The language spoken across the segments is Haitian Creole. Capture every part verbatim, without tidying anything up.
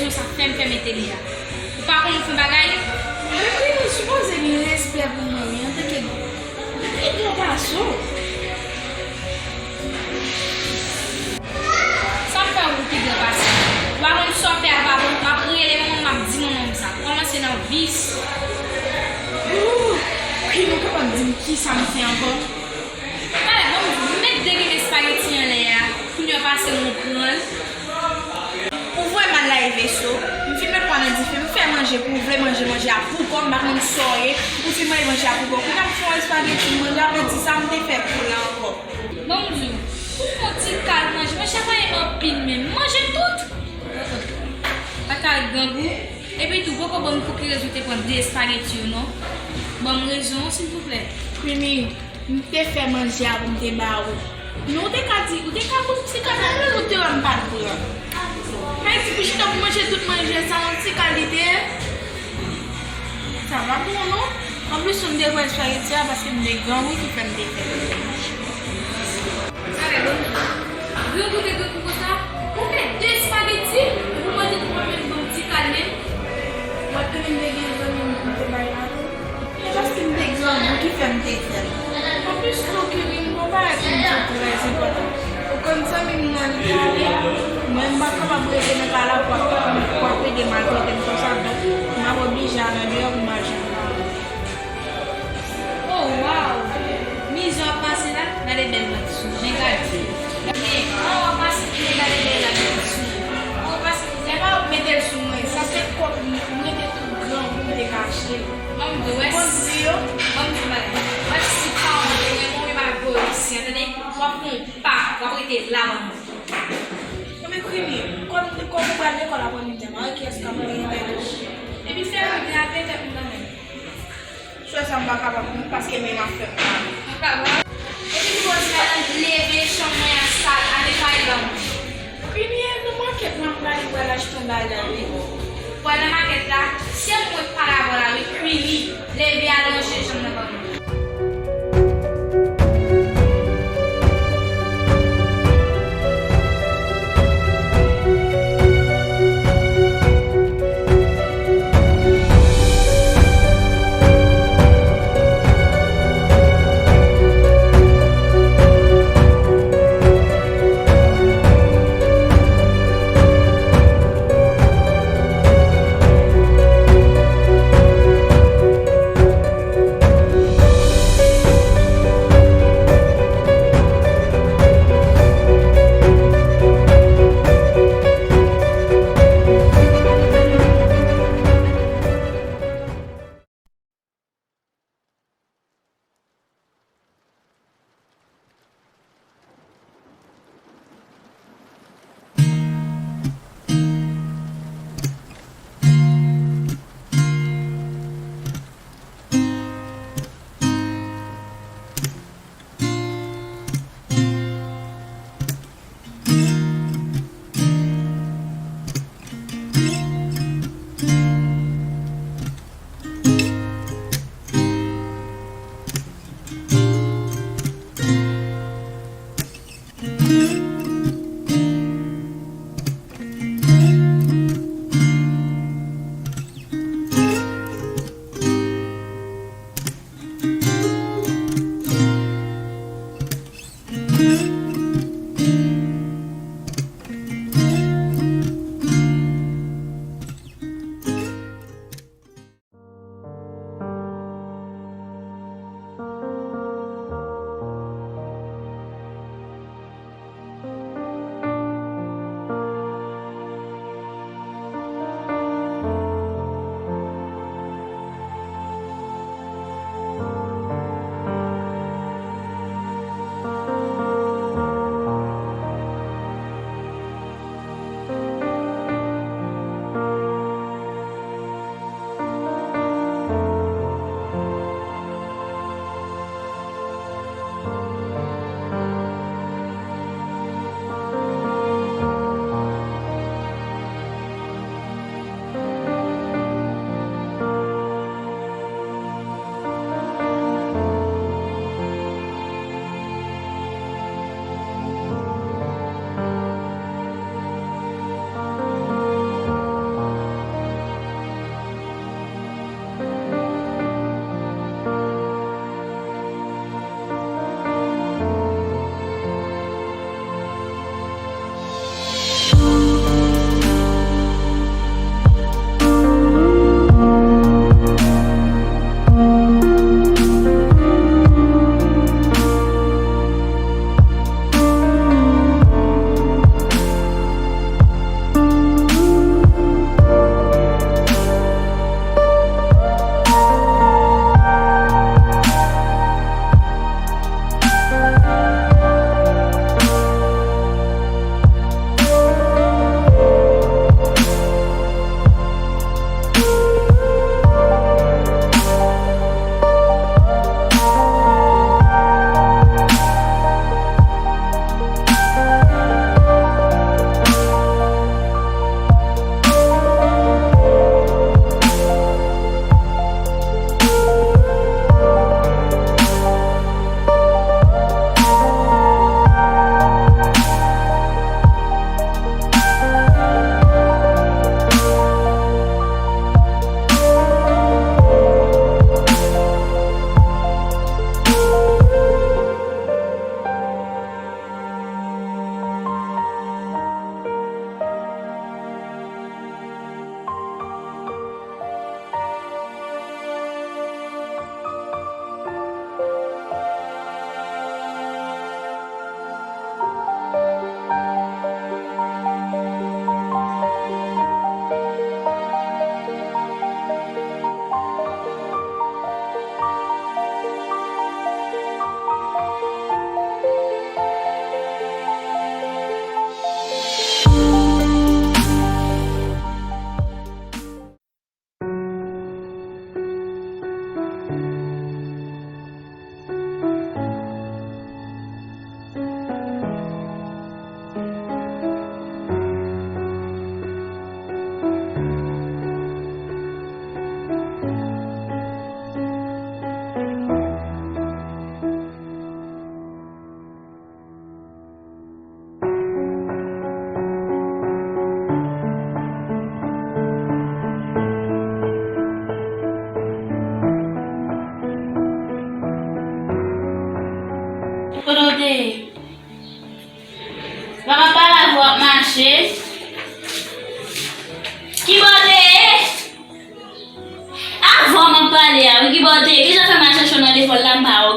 Rezon sa fè m fè mete li a. Ou pa konn fè bagay? Mwen, Kwini, ou sipoze gen respè pou mwen, wi, antanke pi gran pase w. Sa m fè ou pi gran pase m? Ou pa konn sa w fè a, pa bon, m ap rele manman m, m ap di manman m sa. Kòmanse nan vis. Ooh, Kwini, ou kapab di m kisa m fè ankò? Talè, bon, m met de grenn espageti anlè a. Kounye a pase m pran l. Ou voye m al lave veso. M fin met pwa nan dife, m fè manje pou ou vle manje, manje a pou kò, m pa konn sa w ye. Ou fin manje manje a pou kò. Kounye a m fè yon espageti, m manje, apre di sa m te fè pou la ankò. Bon, m di w, ou fè yon ti kal manje, manje a pa ye m anpil menm. M manje tout. Pa ka grangou. Epi tou, poko ban m pou ki rezon w te pran de espageti yo, non. Ban m rezon an, silvouplè. Kwini, m te fè manje a pou m te ba ou. Men ou te ka di, ou te ka, ou te ka fè mwen ou te wè m pa t pran. Sa vle di pou chita pou manje tout manje sa, yon ti kalite. Sa pa bon, non. Anplis, m te pran espageti a paske m te grangou ki fè m te fè. Sa fè bon. Grangou te grangou konsa, ou fè de espageti, epi w mande pou mwen menm ban m ti kal menm. Mwen te menm te gen zanmi m pou m te bay la tou. E paske m te grangou ki fè m te fè l. Anplis tou, Kwini, m gon bagay pou m di w trè enpòtan. Ou konn zanmi m nan li pale, mwen m pa kapab rete nan kay la pou ap, pou ap ede maltrete m konsa, donk m ap oblije al andeyò pou m al jwenn kay la. Oh, wow! Mizè w ap pase la, gade bèl vant sou mwen, gade. Men, an w ap pase, men gade bèl la, vant sou mwen. An w ap pase, se pa w mete l sou mwen, sa se kòb m, m rete tou grangou m te kache l. Ban m di w, wè. Konn di yo. Ban m di w bagay. Wè si paran w te renmen w, yo pa gwo isi, tande? W ap pran yon pa, w ap rete la ban mwen. Non, men Kwini, kòm, kòm ou pral lekòl aprèmidi a, mari kiyès k ap leve tèt ou? Epi fè midi a, leve tèt mwen kanmenm. Sou sa m pa kapab non, paske men m ap fè m mal. Ou kapab. Epi pou wè si madanm leve chanm mwen an sal, al netwaye ban mwen. Kwini, e nan makèt la m prale pral achte yon bagay, wi. Pral nan makèt la, se mwen k pale avè w la, wi, Kwini. Leve al ranje chanm nan ban mwen.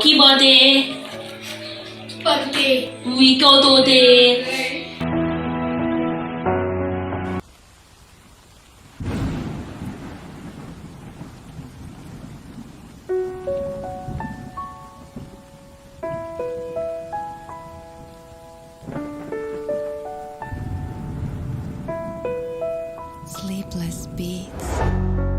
Ki bò w te ye? Ki bò w te ye? Wi, kote w te ye? Sleepless Beats.